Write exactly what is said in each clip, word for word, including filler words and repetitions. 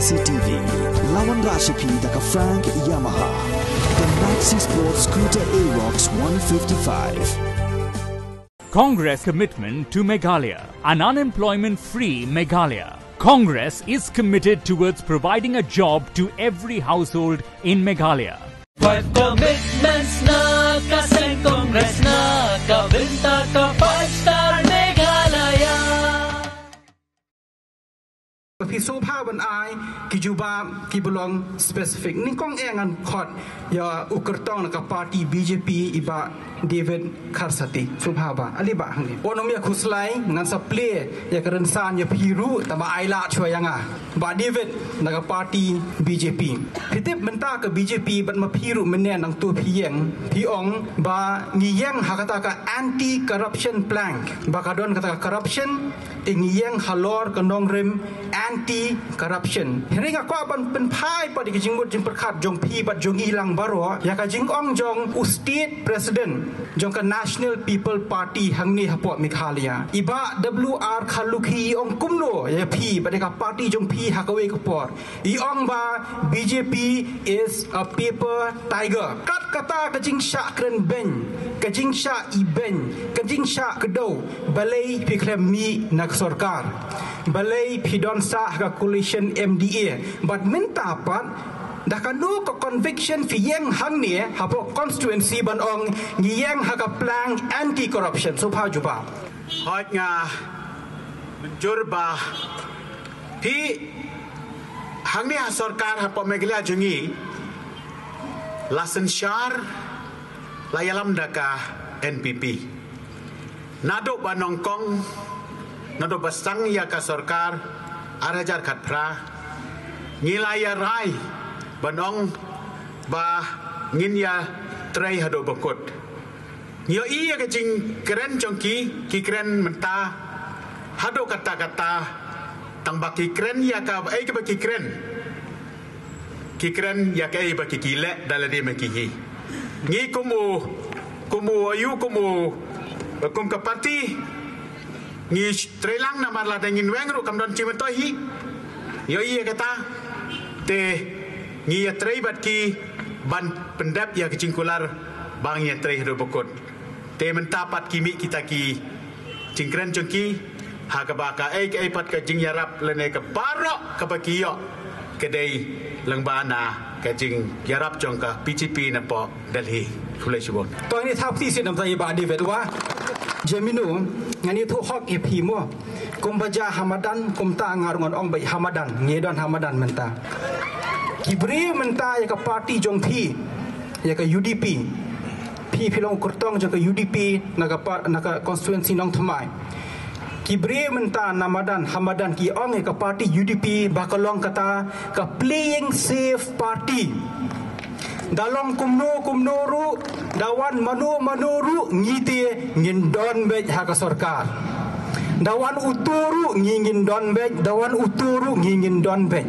C T V, la wanrah sha phi da ka Frank Yamaha. The Maxi Sport Scooter Aerox one fifty-five. Congress commitment to Meghalaya, an unemployment-free Meghalaya. Congress is committed towards providing a job to every household in Meghalaya. Five commitments na ka seng Congress na ka bynta ka five star Meghalaya. Phi sngewbha ban ai ki jubab kiba long specific. Nyngkong eh ngan khot ïa u kyrtong na ka party B J P, i Bah David Kharsati. Sngewbha Bah, ale Bah hangne. Wat nym ïa khuslai, ngan sa plie ïa ka rynsan ïa phi ruh, tangba ai lad shuwa ïa nga. Bah David na ka party B J P. Phi tip mynta ka B J P bad ma phi ruh mynne nangto phi ïeng, phi ong ba ngi ïeng ha kata ka anti corruption plank. Ba ka don kata ka corruption, te ngi ïeng halor ka nongrim anti corruption. Hynrei nga kwah ban pynphai pat ïa ka jingmut jingpyrkhat jong phi bad jong ngi lang baroh ïa ka jingong jong u state president jong ka National People Party hangne hapoh Meghalaya, i Bah W R Kharlukhi, i ong kumno ïa phi bad ïa ka party jong phi ha kawei ka por. I ong ba B J P is a paper tiger. Kat kata ka jingshah kren beiñ, ka jingshah ibeiñ, ka jingshah kdew, balei phi khlem mih na ka sorkar? Balei phi don sah ha ka coalition M D A? Bad mynta pat, da kano ka conviction phi ïeng hangne hapoh constituency ban ong ngi ïeng ha ka plank anti corruption? Sngewbha jubab. Hooid, nga mynjur ba phi hangne ha sorkar hapoh Meghalaya jong ngi la synshar, la ïalam da ka N P P. Naduh ba nyngkong, naduh ba sdang ïa ka sorkar ar hajar khatphra, ngi la ïa rai ban ong ba ngin ïa trei haduh ba kut. Ngi ïohi ïa ka jingkren jong ki, ki kren mynta haduh katta katta, tangba ki kren ïa kaei kaba ki kren, ki kren ïa kaei ba ki, ki leh da lade ma ki hi. Ngi kum u, kum u, ïa u kum u, kum ka party, ngi trei lang namar lada ngin weng ruh kam don jingmyntoi hi. Ïohi ïa kata, te ngi ïa trei bad ki ban pyndep ïa ka jingkular ba ngin ïa trei haduh ba kut. Te mynta pat ki mih kita ki jingkren jong ki ha kaba kaei kaei pat ka jingïarap lane ka baroh kaba ki ïoh ka dei lyngba na ka jingïarap jong ka B J P napoh Delhi. Khublei shibun. To, ngi thaw phi sien namta ïa Bah David, wa. Jemino, ngan ïathuh hok ïa phi mo. Kumba jia ha madan, kumta nga ruh ngan ong beit ha madan, ngi don ha madan mynta. Ki briew mynta ïa ka party jong phi, ïa ka U D P. Phi, phi long kyrtong jong ka U D P na ka par-, na ka constituency Nongthymmai. Ki briew mynta na madan ha madan ki ong ïa ka party U D P ba ka long kata ka playing safe party. Da long kumno kumno ruh, da wan mano mano ruh, ngi te ngin don beit ha ka sorkar. Da wan uto ruh ngi ngin don beit, da wan uto ruh ngi ngin don beit.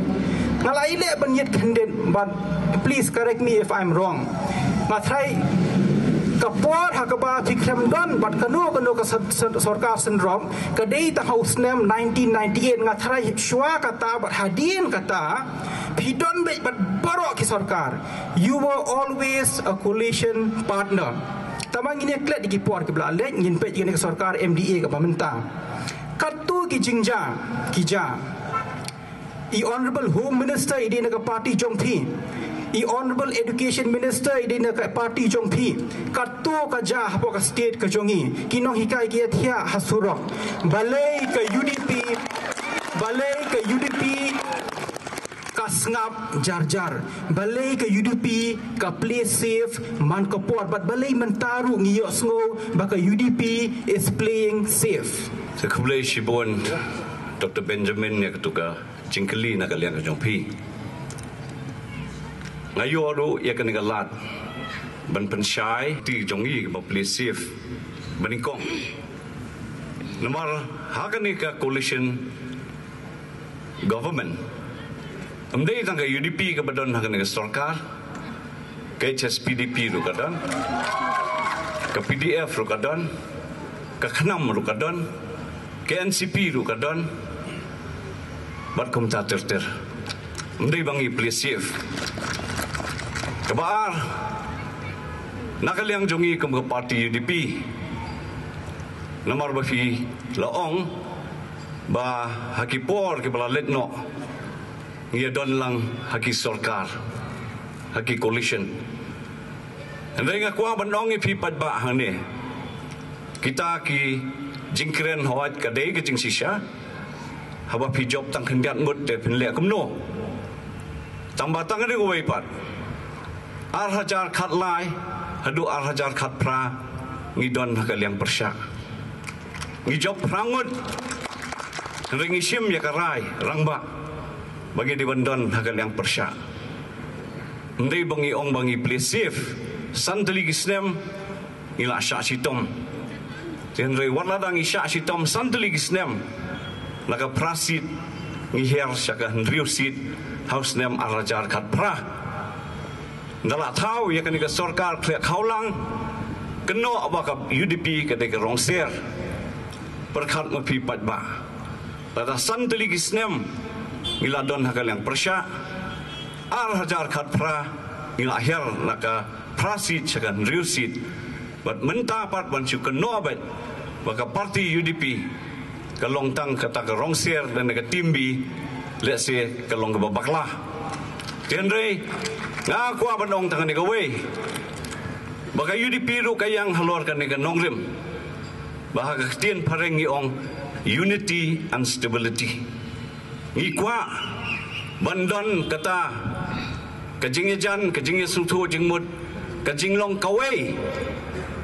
Nga la ïaleh ban ïit khyndiat, but please correct me if I'm wrong. Nga tharai ka por ha kaba phi khlem don bad kano kano ka sor-, sor-, sorkar syndrome, ka dei tang ha u snem nineteen ninety-eight, nga tharai shuwa kata bad hadien kata phi don beit bad baroh ki sorkar. You were always a coalition partner. Tangba ngin ïa klet ïa ki por kiba la leit, ngin peit ïa kane ka sorkar M D A kaba mynta. Katto ki jingjia ki jia. I Honorable Home Minister i dei na ka party jong phi. I Honorable Education Minister i dei na ka party jong phi. Katto ka jia hapoh ka state ka jong ngi. Ki nonghikai ki ïathiah ha surok. Balei ka U D P, balei ka U D P ka sngap jar jar. Balei ka U D P ka play safe man ka por, bad balei mynta ruh ngi ïohsngew ba ka U D P is playing safe? Sa khublei shibun Doctor Benjamin ïa katu ka jingkylli na ka liang ka jong phi. Nga ïoh ruh ïa kane ka lad ban pynshai ti jong ngi ba play safe ba nyngkong. Namar ha kane ka coalition government, ym dei tang ka U D P kaba don ha kane ka sorkar, ka H S P D P ruh ka don, ka P D F ruh ka don, ka KHNAM ruh ka don, ka N C P ruh ka don, bad kumta ter ter. Ym dei ba ngi play safe. Kaba ar, na ka liang jong ngi kum ka party U D P, namar ba phi la ong ba ha ki por kiba la leit noh ngi ïa don lang ha ki sorkar, ha ki coalition. Hynrei nga kwah ban ong ïa phi paidbah hangne, kita ki jingkren hawai ka dei ka jingshisha. Haba phi jop tang khyndiat ngut te phin leh kumno? Tang ba tang ri uwei pat, ar hajar khatlai haduh ar hajar khatphra ngi don ha ka liang pyrshah. Ngi jop phra ngut, hynrei ngi shim ïa ka rai rangbah ba ngi dei ban don ha ka liang pyrshah. Ym dei ba ngi ong ba ngi play safe, san tylli ki snem ngi la shah shitom. Te hynrei wat lada ngi shah shitom san tylli ki snem, na ka phra seat ngi hiar sha ka hynriew seat ha u snem ar hajar khatphra. Nda la thaw ïa kane ka sorkar khleh khawlang, kynnoh ba ka U D P ka dei ka rong ser. Pyrkhat ma phi paidbah, lada san tylli ki snem ngi la don ha ka liang pyrshah, ar hajar khatphra ngi la hiar na ka phra seat sha ka hynriew seat. Bad mynta pat ban shu kynnoh bad ba ka party U D P ka long tang kata ka rong ser lane ka team B, lehse ka long kaba bakla. Te hynrei nga kwah ban ong tang kane kawei, ba ka U D P ruh ka ïeng halor kane ka nongrim, ba ha ka ktien phareng ngi ong unity and stability. Ngi kwah ban don kata ka jingïajan, ka jingïasngewthuh jingmut, ka jinglong kawei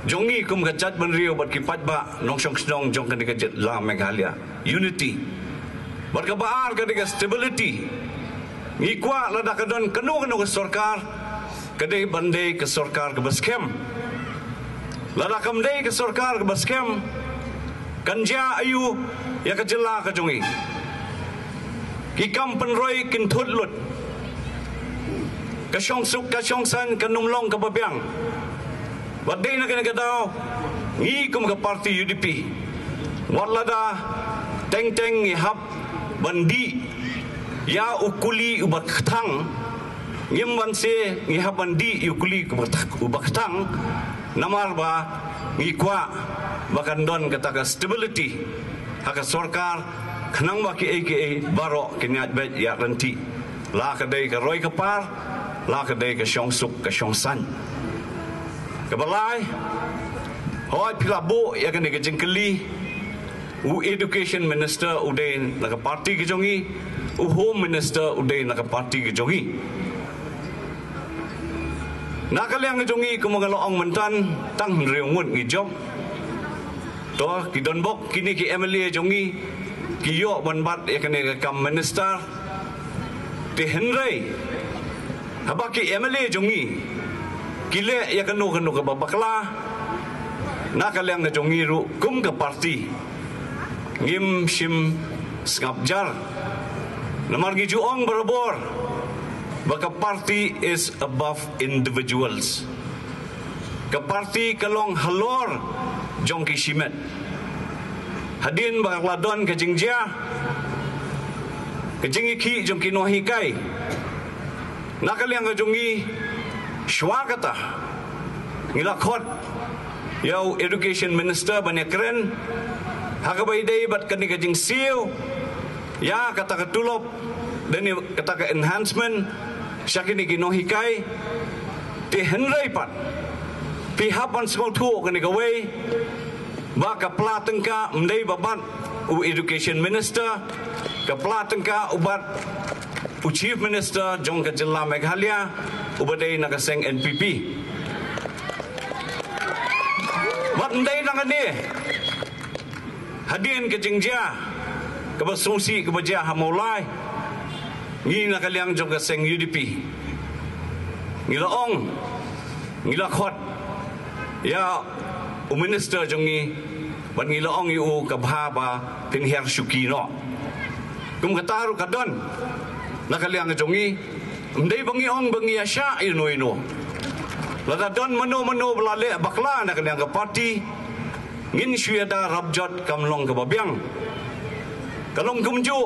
jong ngi kum ka jaitbynriew bad ki paidbah nongshong shnong jong kane ka jylla Meghalaya. Unity. Bad kaba ar ka dei ka stability. Ngi kwah lada ka don kano kano ka sorkar, ka dei ban dei ka sorkar kaba skhem. Lada kam dei ka sorkar kaba skhem, kan jia aiu ïa ka jylla ka jong ngi? Ki kam pynroi kin thut lut. Ka shongsuk ka shongsaiñ kan ym long kaba biang. Bad dei na kane ka daw, ngi kum ka party U D P, wat lada teng teng ngi hap ban dih ïa u kuli uba kthang, ngim banse ngi hap ban dih ïa u kuli uba kthang, namar ba ngi kwah ba kan don kata ka stability ha ka sorkar, khnang ba kiei kiei baroh kin ïaid beit ïaid ryntih, la ka dei ka roi ka par, la ka dei ka shongsuk ka shongsaiñ. Kaba lai, hooid phi la buh ïa kane ka jingkylli, u education minister u dei na ka party ka jong ngi, u home minister u dei na ka party ka jong ngi. Na ka liang ka jong ngi, kumba nga la ong mynta, tang hynriew ngut ngi jop. To, ki donbok kine ki M L A jong ngi ki ïoh ban bat ïa kane ka kam minister. Te hynrei haba ki M L A jong ngi ki leh ïa kano kano kaba bakla, na ka liang ka jong ngi ruh kum ka party ngim shym sngap jar. Namar ngi ju ong barabor ba ka party is above individuals. Ka party ka long halor jong ki shimet. Hadien ba la don ka jingjia, ka jingïakhih jong ki nonghikai, na ka liang ka jong ngi, shuwa kata ngi la khot ïa u education minister ban ïakren ha kaba ïadei bad kane ka jingsiew ïa kata ka tulop, lane kata ka enhancement sha kine ki nonghikai. Te hynrei pat phi hap ban sngewthuh kane kawei, ba ka pla tyngka ym dei ba bat u education minister, ka pla tyngka u bat u chief minister jong ka jylla Meghalaya uba dei na ka seng N P P. Bad ym dei nangta, hadien ka jingjia kaba sngewsih kaba jia ha Mawlai, ngi na ka liang jong ka seng U D P ngi la ong, ngi la khot ïa u minister jong ngi, bad ngi la ong ïa u ka bha ba phin hiar shuki noh. Kum kata ruh ka don na ka liang jong ngi. Ym dei ba ngi ong ba ngi ïa shah ïa no ïa no. Lada don mano mano ba la leh bakla na ka liang ka party, ngin shu ïada rap jot, kam long kaba biang. Ka long kumjuh,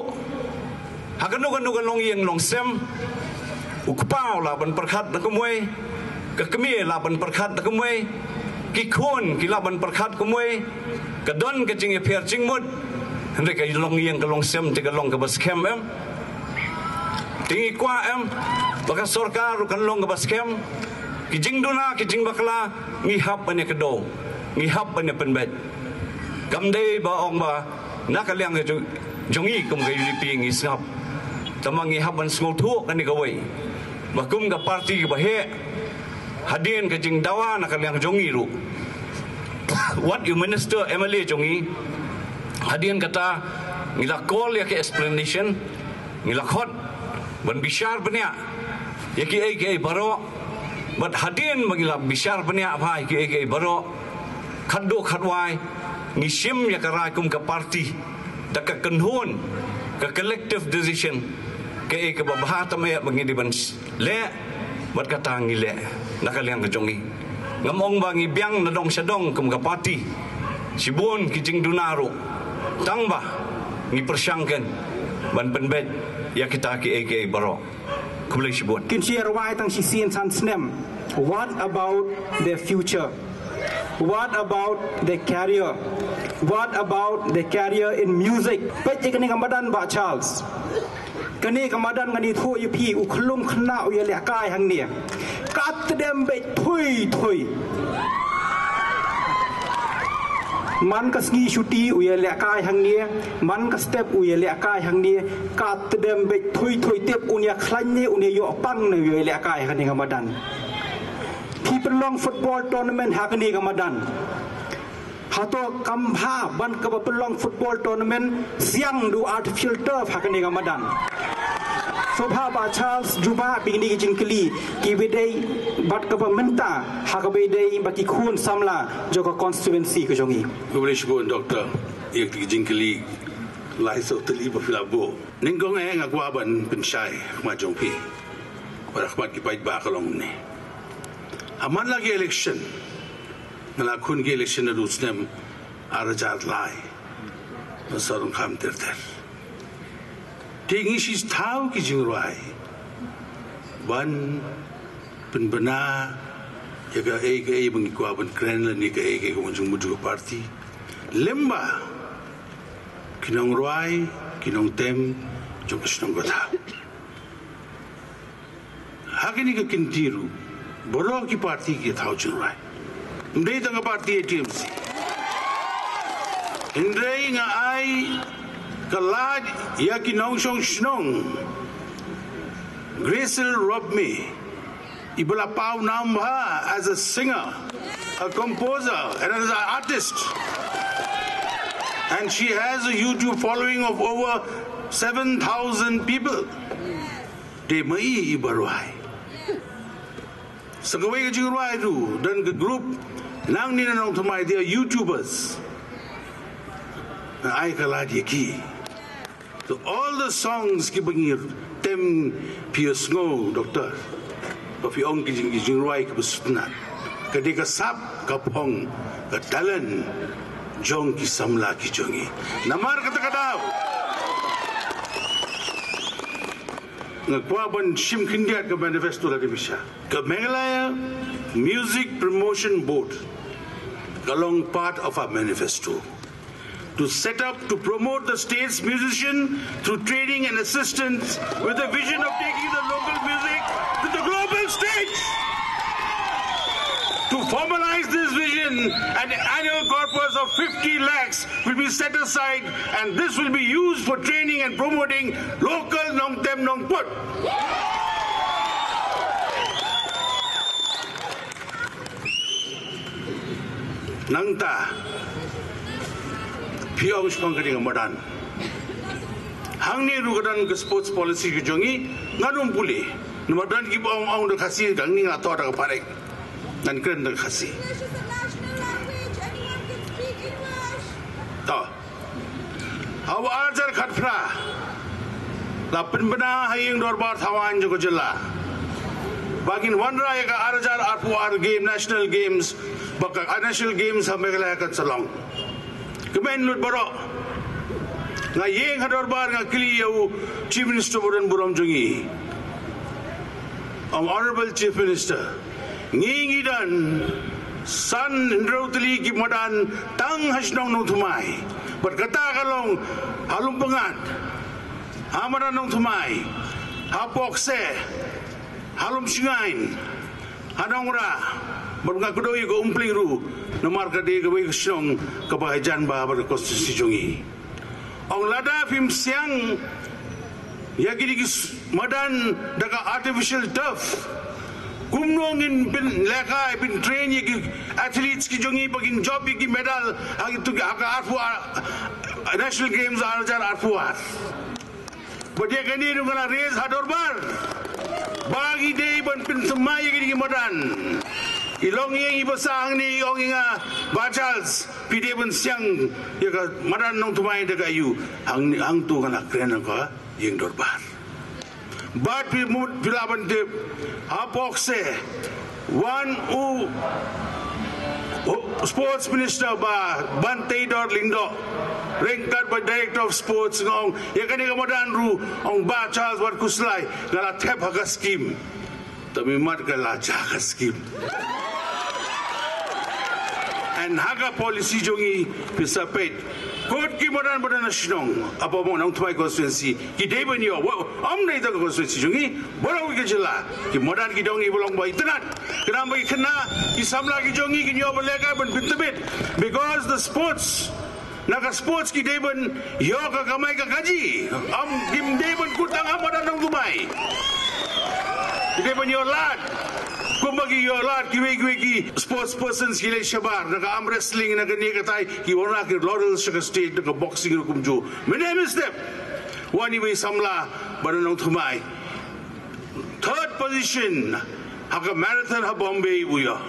Ha kano kano ka longïing longsem, u kpa u lah ban pyrkhat na kumwei, ka kmie lah ban pyrkhat na kumwei, ki khun ki lah ban pyrkhat kumwei, ka don ka jingïapher jingmut, hynrei ka longïing ka longsem te ka long kaba skhem em. Te ngi kwah em ba ka sorkar ruh kan long kaba skhem, ki jingduna ki jingbakla ngi hap ban ïa kdew, ngi hap ban ïa pynbeit. Kam dei ba ong ba na ka liang ka jong, jong ngi kum ka U D P ngi sngap. Tangba ngi hap ban sngewthuh kane kawei, ba kum ka party kaba heh, hadien ka jingdawa na ka liang jong ngi ruh, wat u minister M L A jong ngi, hadien kata ngi la call ïa ki explanation, ngi la khot ban bishar bniah ïa kiei kiei baroh. Bad hadien ba ngi la bishar bniah bha ïa kiei kiei baroh, khatduh khatwai ngi shim ïa ka rai kum ka party da ka kynhun, ka collective decision, kaei kaba bha tam eh ba ngi dei ban leh, bad kata ngi leh na ka liang ka jong ngi. Ngam ong ba ngi biang na dong sha dong kum ka party, shibun ki jingduna ruh, tangba ngi pyrshang kein ban pynbeit ïa kita kiei kiei baroh. Khublei shibun. Kin share wai tang shisien san snem. What about their future? What about their career? What about their career in music? Peit ïa kane ka madan, Bah Charles. Kane ka madan ngan ïathuh ïa phi, u khyllung khynnah u ïalehkai hangne, ka tdem beit thui thui. Man ka sngi shuti u ïalehkai hangne, man ka step u ïalehkai hangne, ka tdem beit thui thui. Tip un ïakhlaiñ ne un ïaïoh pang ne u ïalehkai hangne ha madan. Phi pynlong football tournament ha kane ka madan. Hato kam bha ban kaba pynlong football tournament siang da u artificial turf ha kane ka madan? Sngewbha Bah Charles, jubab ïa kine ki jingkylli kiba dei bad kaba mynta ha kaba dei bad ki khun samla jong ka constituency ka jong ngi. Khublei shibun Doctor ïa ki jingkylli lai saw tylli ba phi la buh. Nyngkong eh nga kwah ban pynshai ha khmat jong phi bad ha khmat ki paidbah ka long kumne. Ha man la ki election, nga la khun ki election naduh u snem ar hajar lai, ba sah ruh kham ter ter. Te ngi shu thaw ki jingrwai ban pynbna ïa kaei kaei ba ngi kwah ban kren lane kaei kaei kaba jingmut jong ka party. Lem bad ki nongrwai, ki nongtem jong ka shnong ka thaw. Ha kine ki kyntien ruh baroh ki party ki thaw jingrwai. Ym dei tang ka party A T M C. Hynrei nga ai ka lad ïa ki nongshong shnong. Gracil Robmie, iba la paw nam bha as a singer, a composer, and as an artist. And she has a YouTube following of over seven thousand people. Dei ma i iba rwai. Sa kawei ka jingrwai ruh, don ka group nangne na Nongthymmai, they are YouTubers. Nga ai ka lad ïa ki. So all the songs kiba ngi tem, phi ïohsngew Doctor, ba phi ong ki jing, ki jingrwai kiba sngewtynnat. Ka dei ka sap, ka phong, ka talent jong ki samla ki jong ngi. Namar kata ka daw nga kwah ban shim khyndiat ka manifesto lada phi shah. Ka Meghalaya Music Promotion Board ka long part of our manifesto to set up to promote the state's musician through training and assistance, with a vision of taking the local music to the global stage. To formalize this vision, an annual corpus of fifty lakhs will be set aside, and this will be used for training and promoting local Nongtem Nongput. Nangta phi ong shaphang kane ka madan. Hangne ruh ka don ka sports policy ka jong ngi, ngan ym pule. Namar don kiba ong, ong da Khasi, hangne nga thoh da ka Phareng. Ngan kren da ka Khasi. To. Ha u ar hajar khatphra la pynbna ha ïing dorbar thaw aiñ jong ka jylla ba ngin wanrah ïa ka ar hajar arphew ar game, National Games, ba ka National Games ha Meghalaya kan sa long. Kmen lut baroh. Nga ïeng ha dorbar nga kylli ïa u Chief Minister ba don burom jong ngi. Ong Honorable Chief Minister, ngi ngi don san hynriew tylli ki madan tang ha shnong Nongthymmai. Bad kata ka long ha Lumpyngngad, ha madan Nongthymmai, ha Pokse, ha Lumshngaiñ, ha Nongrah, bad nga kdew ïa ka Umpling ruh, namar ka dei kawei ka shnong kaba hajan bha bad ka constituency jong ngi. Ong lada phim siang ïa kine ki s-, madan da ka artificial turf, kumno ngin pynlehkai, pyntrain ïa ki athletes ki jong ngi ba kin jop ïa ki medal ha ki tu-, ha ka arphew ar-, National Games ar hajar arphew ar. Bad ïa kane ruh nga la raise ha dorbar ba ngi dei ban pynthymmai ïa kine ki madan. I long ïa ngi ba sah hangne, i ong ïa nga, Bah Charles, phi dei ban siang ïa ka madan Nongthymmai da ka aïu. Hang, hangto nga la kren ha ka ïing dorbar. Bad phi mut phi lah ban tip, ha Pokse, wan u, u Sports Minister Bah Banteidor Lyngdoh, ryngkat bad Director of Sports, nga ong ïa kane ka madan ruh, ong Bah Charles, wat khuslai, nga la thep ha ka scheme. Te mynta ka la jia ka scheme. And ha ka policy jong ngi, phi sa peit, kut ki madan ba don ha shnong, hapoh Nongthymmai constituency, ki dei ban ïoh, wa, ym dei tang ka constituency jong ngi, baroh ka jylla, ki madan ki don, ki ba long ba itynnad. Khnang ba ki khynnah, ki samla ki jong ngi kin ïoh ban lehkai, ban pyntbit. Because the sports, na ka sports ki dei ban ïoh ka kamai ka kajih. Ym, kim dei ban kut tang ha madan Nongthymmai. Ki dei ban ïoh lad. Kumba ki ïoh lad kiwei kiwei ki sports persons ki leit shabar, na ka arm wrestling, na kane katai, ki wan la ki laurels sha ka state, na ka boxing ruh kumjuh. Mynne mynstep, wan iwei i samla ba na Nongthymmai, third position ha ka marathon ha Bombay u ïoh.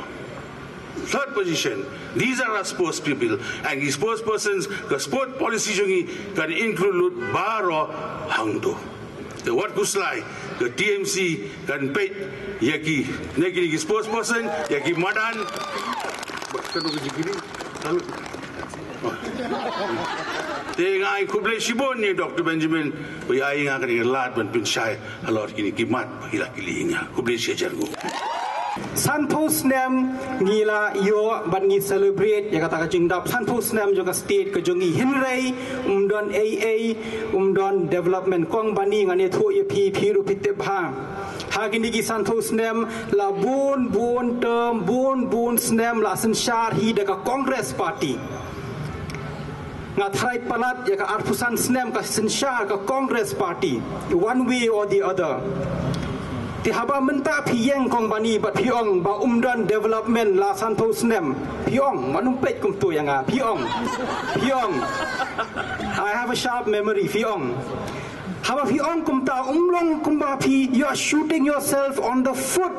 Third position. These are our sports people. And ki sports persons, ka sport policy jong ngi kan include lut baroh hangto. Te wat khuslai, ka T M C kan peit ïa kine, kine ki sports person, ïa ki madan. Te nga ai khublei shibun ïa Doctor Benjamin ba ïa ai nga kane ka lad ban pynshai halor kine ki mat ba ki la kylli ïa nga. Khublei shihajar nguh. Sanphew snem ngi la ïoh bad ngi celebrate ïa kata ka jingdap sanphew snem jong ka state ka jong ngi, hynrei um don ei ei, um don development. Kong Bani, ngan ïathuh ïa phi, phi ruh phi tip bha. Ha kine ki sanphew snem la bun bun term, bun bun snem la synshar hi da ka Congress Party. Nga tharai palat ïa ka arphew san snem ka synshar ka Congress Party, one way or the other. Te haba mynta phi ïeng, Kong Bani, bad phi ong ba um don development la sanphew snem, phi ong, wat nym peit kumto ïa nga, phi ong, phi ong, I have a sharp memory, phi ong. Haba phi ong kumta, um long kumba phi, you are shooting yourself on the foot.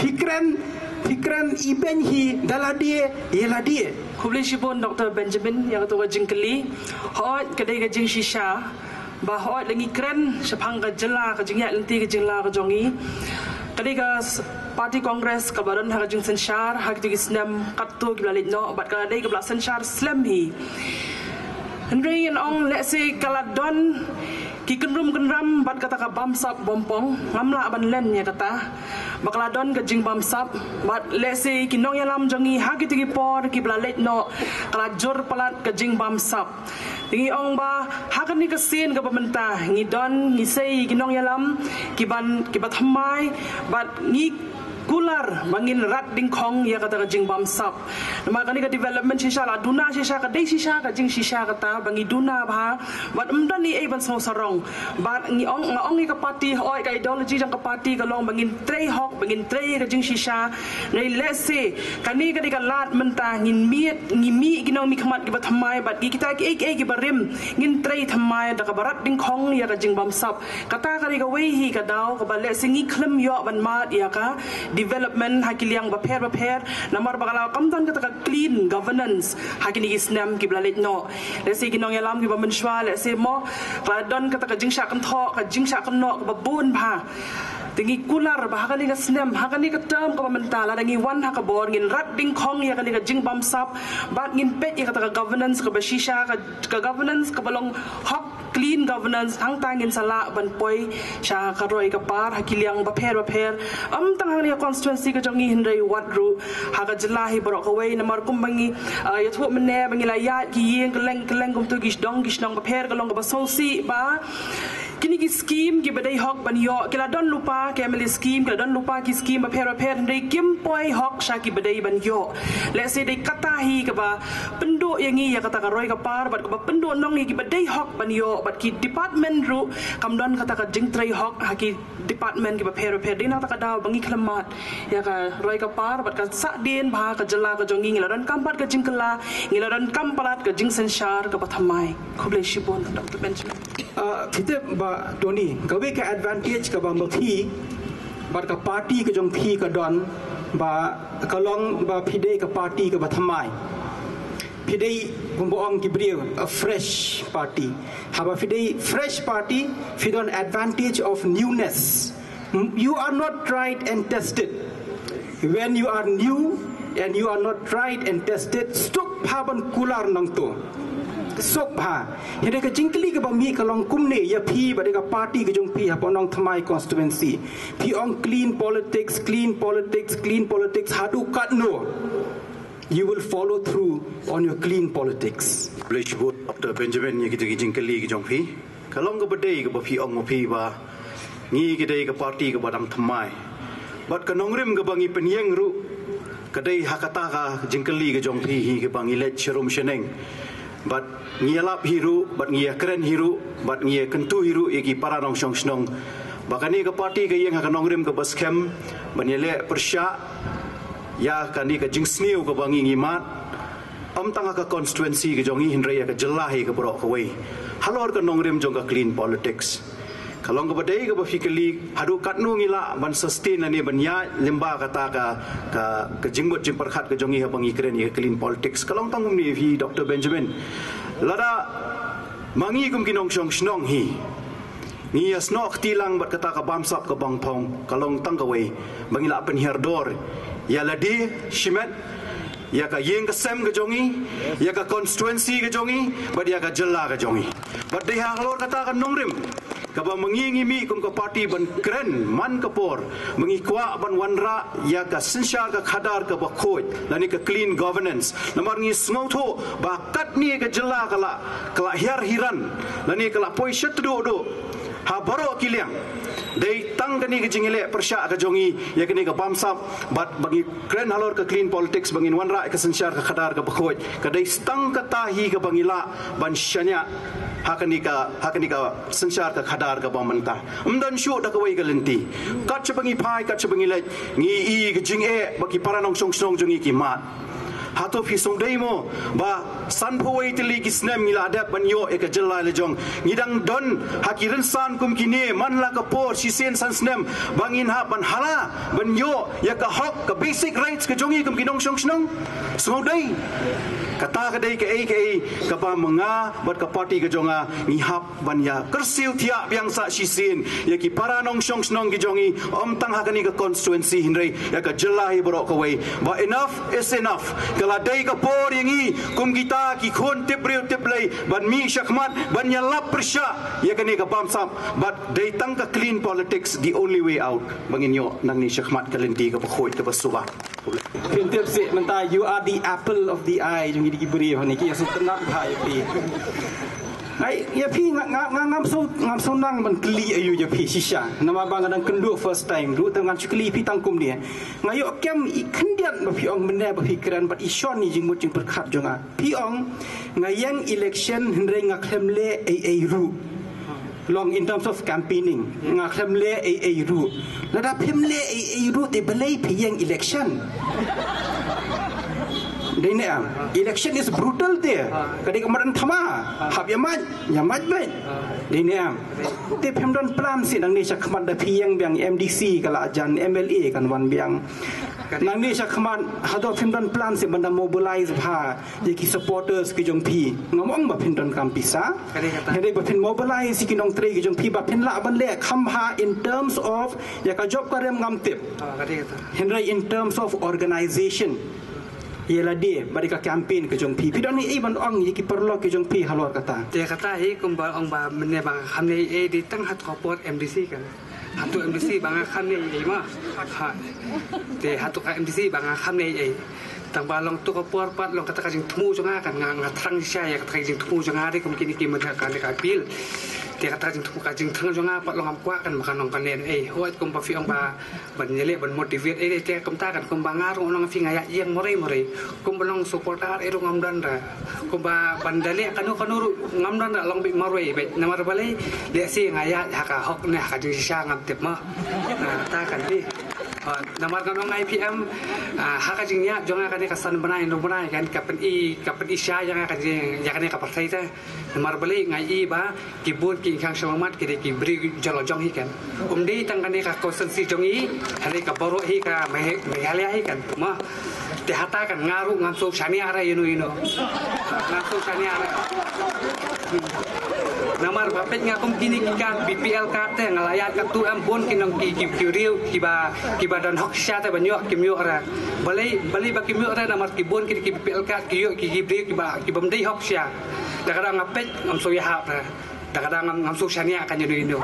Phi kren, phi kren ibeiñ hi da lade ïa lade. Khublei shibun Doctor Benjamin ïa kato ka jingkylli. Hooid, ka dei ka jingshisha ba hooid, la ngi kren shaphang ka jylla, ka jingïaid lynti ka jylla ka jong ngi, ka dei ka s-, party Congress kaba don ha ka jingsynshar ha kito ki snem katto kiba la leit noh, bad ka la dei kaba la synshar slem hi. Hynrei ngan ong, lehse ka la don ki kynrum kynram bad kata ka bamsap bompong, ngam lah ban len ïa kata. Ba ka la don ka jingbamsap, bad lehse ki nongïalam jong ngi ha kito ki por kiba la leit noh, ka la jur palat ka jingbamsap. Te ngi ong ba ha kane ka sien kaba mynta ngi don, ngi sei ki nongïalam kiban, kiba thymmai, bad ngi kular ba ngin rat dyngkhong ïa kata ka jingbamsap. Namar kane ka development shisha la duna shisha, ka dei shisha ka jingshisha kata ba ngi duna bha, bad ym don ei ei ban sngewsarong. Bad ngi ong, nga ong ïa ka party, hooid, ka ideology jong ka party ka long ba ngin trei hok, ba ngin trei ka jingshisha. Hynrei lehse kane ka dei ka lad mynta, ngin mih, ngi mih ki nongmihkhmat kiba thymmai bad ki kita kiei kiei kiba rim, ngin trei thymmai da kaba rat dyngkhong ïa ka jingbamsap. Kata ka dei kawei hi ka daw kaba lehse ngi khlem ïoh ban mad ïa ka development ha ki liang bapher bapher, namar ba ka la kam don kata ka clean governance ha kine ki snem kiba la leit noh. Lehse ki nongïalam kiba mynshuwa, lehse mo, ka la don kata ka jingshah kynthoh, ka jingshah kynnoh kaba bun bha. Te ngi kular ba ha kane ka snem, ha kane ka term kaba mynta, lada ngi wan ha ka bor, ngin rat dyngkhong ïa kane ka jingbamsap, bad ngin peit ïa kata ka governance kaba shisha, ka, ka governance kaba long hok, clean governance, hangta ngin sa lah ban poi sha ka roi ka par ha ki liang bapher bapher, ym tang hangne ha constituency ka jong ngi hynrei wat ruh ha ka jylla hi baroh kawei. Namar kumba ngi, ah, ïathuh mynne ba ngi la ïaid ki ïing kylleng kylleng kumto, ki shnong ki shnong bapher, ka long kaba sngewsih ba kine ki scheme kiba dei hok ban ïoh ki la don lypa, ki M L A scheme ki la don lypa, ki scheme bapher bapher, hynrei kim poi hok sha kiba dei ban ïoh. Lehse dei kata hi kaba pynduh ïa ngi ïa kata ka roi ka par bad kaba pynduh nong ïa kiba dei hok ban ïoh, bad ki department ruh kam don kata ka jingtrei hok ha ki department kiba pher bapher. Dei na kata ka daw ba ngi khlem mad ïa ka roi ka par bad ka sahdien ba ha ka jylla ka jong ngi ngi la donkam pat ka jingkylla, ngi la donkam palat ka jingsynshar kaba thymmai. Khublei shibun, Doctor Benjamin. Ah, phi tip Bah Tony, kawei ka advantage kaba ma phi bad ka party ka jong phi ka don, ba ka long ba phi dei ka party kaba thymmai. Phi dei, kumba ong ki briew, a fresh party. Haba phi dei fresh party, phi don advantage of newness. You are not tried and tested. When you are new and you are not tried and tested, suk bha ban kular nangto. Suk bha. Hynrei ka jingkylli kaba mih ka long kumne ïa phi bad ïa ka party ka jong phi hapoh Nongthymmai constituency. Phi ong clean politics, clean politics, clean politics, haduh katno you will follow through on your clean politics? Khublei shibun, Doctor Benjamin, ïa kita ki jingkylli ki jong phi. Ka long kaba dei kaba phi ong ma phi ba ngi ki dei ka party kaba dang thymmai. Bad ka nongrim kaba ngi pynïeng ruh ka dei ha kata ka jingkylli ka jong phi hi kaba ngi leit sharum shaneng. Bad ngi ïalap hi ruh, bad ngi ïakren hi ruh, bad ngi ïakyntu hi ruh ïa ki para nongshong shnong ba kane ka party ka ïeng ha ka nongrim kaba skhem ban ïaleh pyrshah ïa kane ka jingsniew kaba ngi ngi mad. Ym tang ha ka constituency ka jong ngi hynrei ïa ka jylla hi ka baroh kawei. Halor ka nongrim jong ka clean politics, ka long kaba dei kaba phi kylli, haduh katno ngi lah ban sustain lane ban ïaid lyngba kata ka, ka, ka jingmut jingpyrkhat ka jong ngi haba ngi kren ïa ka clean politics? Ka long tang kumne phi, Doctor Benjamin. Lada ma ngi kum ki nongshong shnong hi ngi ïasnoh kti lang bad kata ka bamsap ka bangphong, ka long tang kawei ba ngi lah pynhiar dor ïa lade shimet, ïa ka ïing ka sem ka jong ngi, ïa ka constituency ka jong ngi, bad ïa ka jylla ka jong ngi. Bad dei halor kata ka nongrim kaba ma ngi ngi mih kum ka party ban kren man ka por ba ngi kwah ban wanrah ïa ka synshar ka khadar kaba khuid lane ka clean governance. Namar ngi sngewthuh ba katne ka jylla ka la, ka la hiar hiran lane ka la poi shatduh duh ha baroh ki liang. Dei tang kane ka jingïaleh pyrshah ka jong ngi ïa kane ka bamsap bad ba ngi kren halor ka clean politics ba ngin wanrah ïa ka synshar ka khadar kaba khuid, ka dei tang kata hi kaba ngi lah ban shaniah ha kane ka, ha kane ka synshar ka khadar kaba mynta. Ym don shuh da kawei ka lynti. Kat shaba ngi phai, kat shaba ngi leit, ngi i ka jingeh ba ki para nongshong shnong jong ngi ki mad. Hato phi sngewdei mo ba sanphew wei tylli ki snem ngi la dep ban ïoh ïa ka jylla la jong? Ngi dang don ha ki rynsan kum kine man la ka por shisien san snem ba ngin hap ban hala ban ïoh ïa ka hok, ka basic rights ka jong ngi kum ki nongshong shnong? Sngewdei. Kata ka dei kaei kaei kaba ma nga bad ka party ka jong nga ngi hap ban ïa kyrsiew thiah biang sa shisien ïa ki para nongshong shnong ki jong ngi, ym tang ha kane ka constituency hynrei ïa ka jylla hi baroh kawei, ba enough is enough. Ka la dei ka por ïa ngi kum kita ki khun tip briew tip Blei ban mih shakhmat ban ïalap pyrshah ïa kane ka bamsap, bad dei tang ka clean politics the only way out ba ngin ïoh nangne shakhmat ka lynti kaba khuid kaba suba. Phin tip seh mynta, you are the apple of the eye jong ki briew hangne, ki ïa sngewtynnat bha ïa phi. Ai, ïa phi nga, nga, nga, ngam shu, ngam shu nang ban kylli aïu ïa phi shisha. Namar ba nga dang kynduh first time ruh, te ngan shu kylli phi tang kumne. Nga ïoh kem i khyndiat ba phi ong mynne ba phi kren bad i shon i jingmut jingpyrkhat jong nga. Phi ong nga ïeng election hynrei nga khlem leh ei ei ruh. Long in terms of campaigning, nga khlem leh ei ei ruh. Lada phim leh ei ei ruh te balei phi ïeng election? Dei ne em? Election is brutal te. Ka dei ka madan thma. Hap ïa mait, ïa mait beit. Dei ne em? Te phim don plan seh nangne shakhmat da phi ïeng biang M D C ka la jan, M L A kan wan biang. Nangne shakhmat hato phim don plan seh ban da mobilize bha ïa ki supporters ki jong phi? Ngam ong ba phin donkam pisa. Ka dei kata. Hynrei ba phin mobilize ïa ki nongtrei ki jong phi ba phin lah ban leh kham bha in terms of ïa ka job ka rem ngam tip. Ah, ka dei kata. Hynrei in terms of organization, Ïa lade bad ïa ka campaign ka jong phi, phi don ei ei ban ong ïa ki paralok ki jong phi halor kata? Te kata hi kumba ong ba mynne ba kham ne ei ei, dei tang ha tu ka por M D C kan. Ha tu M D C ba nga kham ne ei ei ma. Ha. Te ha tu ka M D C ba nga kham ne ei ei. Tang ba long tu ka por pat long kata ka jingthmu jong nga kan, nga, nga thrang shisha ïa kata ka jingthmu jong nga, dei kum kine ki mynta ka, ka appeal. Te kata ka jingthmu, ka jingthrang jong nga pat long ngam kwah kan ba kan long kan ne ei. Hooid kumba phi ong ba ban ïaleh ban motivate ei, te kumta kan, kumba nga ruh nang phi nga ïa ïeng marwei marwei. Kumba long supporter ei ruh ngam don ra. Kumba ban da leh kano kano ruh ngam don ra, long beit marwei beit. Namar balei? Lehse nga ïa ha ka hok ne ha ka jingshisha ngam tip ma. Na ta kan bi. Ah, namar kan ong I P M, ah, ha ka jingïa jong nga kane ka san bnai hynriew bnai kan, ka pyni, ka pyni sha ïa nga ka jing, ïa kane ka pyrthei te. Namar balei? Nga i ba ki bun ki khang sha mamat ki dei ki briew jong la jong hi kan. Um dei tang kane ka constituency jong i, hynrei ka baroh hi ka Megh-, Meghalaya hi kan. Ma, te hata kan nga ruh ngam sngewshaniah re ïa no ïa no. Ngam sngewshaniah re. Hmm. Namar ba peit nga kum kine ki card B P L card te nga la ïaid katto em, bun ki nong ki, ki, ki briew kiba, kiba don hok shisha te ban ïoh kim ïoh re. Balei, balei ba kim ïoh re? Namar ki bun ki, ki B P L card ki ïoh ki, ki briew kiba, kibym dei hok shisha. Da kata nga peit ngam sngewïahap re. Da kata ngam, ngam sngewshaniah kan ïa no ïa no.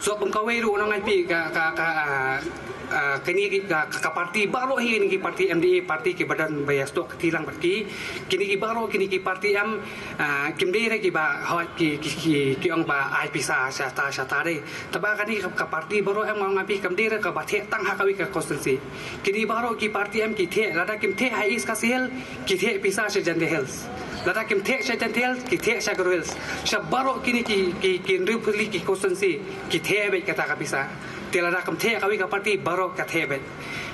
So kum kawei ruh nang ai phi ka, ka, ka, ah, ah, kine ki, ka, ka, ka party baroh hi, kine ki party M D A party kiba don ba ïa sdok kti lang bad ki, kine ki baroh kine ki party em, ah, kim dei re kiba hoi ki, ki, ki, ki ong ba ai pisa sha ta sha ta dei. Te ba kane ka, ka party baroh em nga ong ai phi kam dei re kaba theh tang ha kawei ka constituency. Kine baroh ki party em ki theh, lada kim theh ha East Khasi Hills, ki theh pisa sha Jaintia Hills. Lada kim theh sha Jaintia Hills, ki theh sha Garo Hills. Sha baroh kine ki, ki, ki hynriew tylli ki constituency, ki theh beit kata ka pisa. Te lada kim theh kawei ka party, baroh ka theh beit.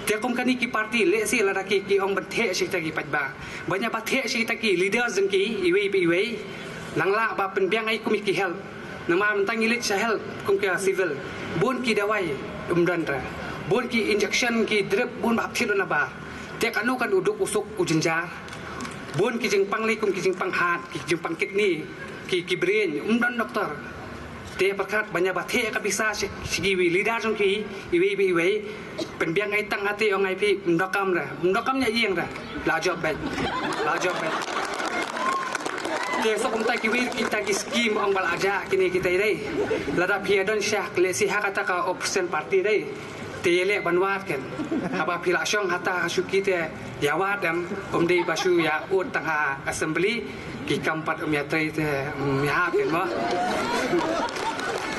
Te kum kane ki party, lehse lada ki, ki ong ban theh sha kita ki paidbah, ban ïa ba theh sha kita ki leaders jong ki iwei pa iwei, nang lah ba pynbiang ei kum ki health. Namar mynta ngi leit sha health kum ka civil, bun ki dawai um don re, bun ki injection, ki drip, bun ba hap thied na bar. Te kano kan u duk u suk u jynjar? Bun ki jingpang lei kum ki jingpang heart, ki jingpang kidney, ki, ki brain, um don doktor. Te pyrkhat ban ïa ba theh ka pisa sha, sha kiwei leader jong ki iwei pa iwei, pynbiang ei tang hate ong ai phi, ym donkam re, ym donkam ïa ïeng re. La jop beit. La jop beit. Te so kumta kiwei kita ki scheme ong ba la jah kine kita dei. Lada phi ïa don sha, lehse ha kata ka opposition party dei. Te ïaleh ban wad kan. Haba phi la shong hata ha shuki te ïa wad em, um dei ba shu ïa ud tang ha assembly, ki kam pat um ïa trei te, um ïa hap kan mo.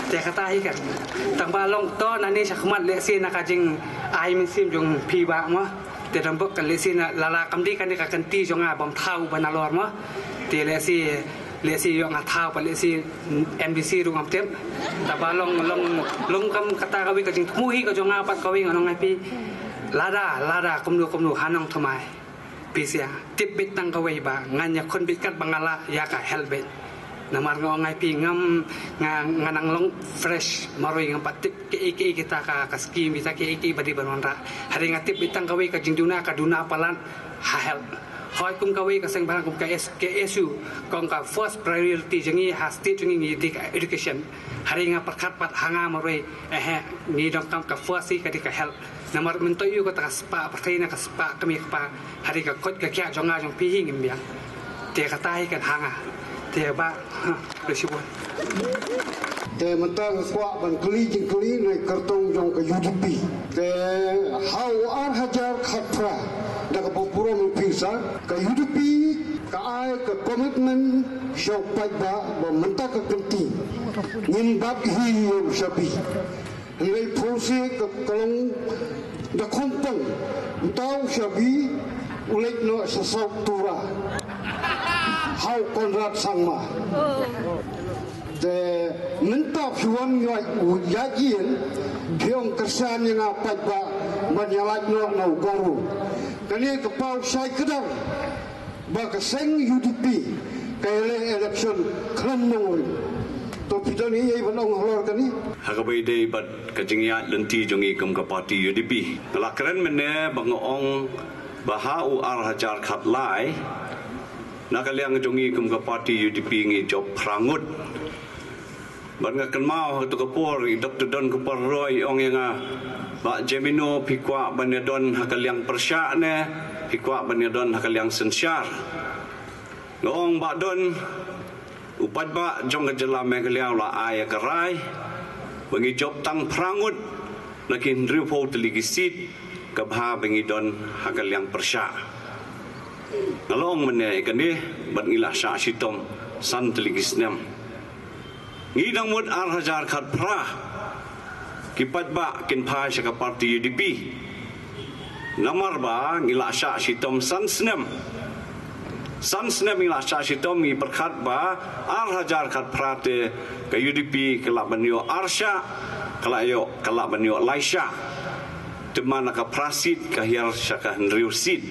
Te kata hi kan. Tang ba long to nangne shakhmat lehse na ka jingai mynsiem jong phi bah mo. Te dang bok kan lehse na lala kam dei kane ka kynti jong nga bym thaw ban nalor mo. Te lehse, lehse ïoh nga thaw pat lehse M D C ruh ngam tip. Te ba long, long, long kam kata kawei ka jingthmu hi ka jong nga pat kawei ngan ong ai phi. Lada, lada kumno kumno ha nongthymmai, phi sa tip beit tang kawei ba ngan ïakhun beit katba nga lah ïa ka health beit. Namar nga ong ai phi ngam, nga, nga nang long fresh marwei, ngam pat tip kiei kiei kita ka, ka scheme kita kiei kiei ba dei ban wanrah. Hynrei nga tip beit tang kawei ka jingduna ka duna palat ha health. Hoi kum kawei ka seng bhalang kum ka S-, K S U, kong ka first priority jong ngi ha state jong ngi ngi dei ka education. Hynrei nga pyrkhat pat ha nga marwei, eh, eh, ngi donkam ka first hi ka dei ka health. Namar mynta ïoh kata ka spah pyrthei na ka spah kmie kpa, hynrei ka koit ka khiah jong nga jong phi hi ngim biang. Te kata hi kan ha nga. Te ba, ha, khublei shibun. Te mynta nga kwah ban kylli jingkylli na kyrtong jong ka U D P. Te ha u ar hajar khatphra da kaba burom pisa, ka U D P ka ai ka commitment sha u paidbah ba mynta ka kynti ngin bat hi ïa u shabi. Hynrei phursih ka, ka long da khongpong, uta u shabi u leit noh sha South Tura ha u Conrad Sangma. Te mynta phi wan ïa u ïaid ïing, phi ong kyrshan ïa nga paidbah ban ïa lait noh na u Garo. Kane ka paw shai kdar ba ka seng U D P ka ïaleh election khlem nongrim. To phi don ei ei ban ong halor kane? Ha kaba ïadei bad ka jingïaid lynti jong ngi kum ka party U D P, nga la kren mynne ba nga ong ba ha u ar hajar khatlai, na ka liang jong ngi kum ka party U D P ngi jop phra ngut. Bad nga kynmaw ha kato ka por i Doktor Donkupar Roy i ong ïa nga, Bah Jemino, phi kwah ban ïa don ha ka liang pyrshah ne Ki kwah ban ïa don ha ka liang synshar. Nga ong ba don u paidbah jong ka jylla Meghalaya u la ai ïa ka rai ba ngi jop tang phra ngut na ki hynriewphew tylli ki seat, ka bha ba ngi don ha ka liang pyrshah. Nga la ong mynne ïa kane bad ngi la shah shitom san tylli ki snem. Ngi dang mut ar hajar khatphra ki paidbah kin phai sha ka party U D P. Namar ba ngi la shah shitom san snem. San snem ngi la shah shitom, ngi pyrkhat ba ar hajar khatphra te ka U D P ka lah ban ïoh arshah, ka lah ïoh, ka lah ban ïoh laishah. Te man na ka phra seat ka hiar sha ka hynriew seat.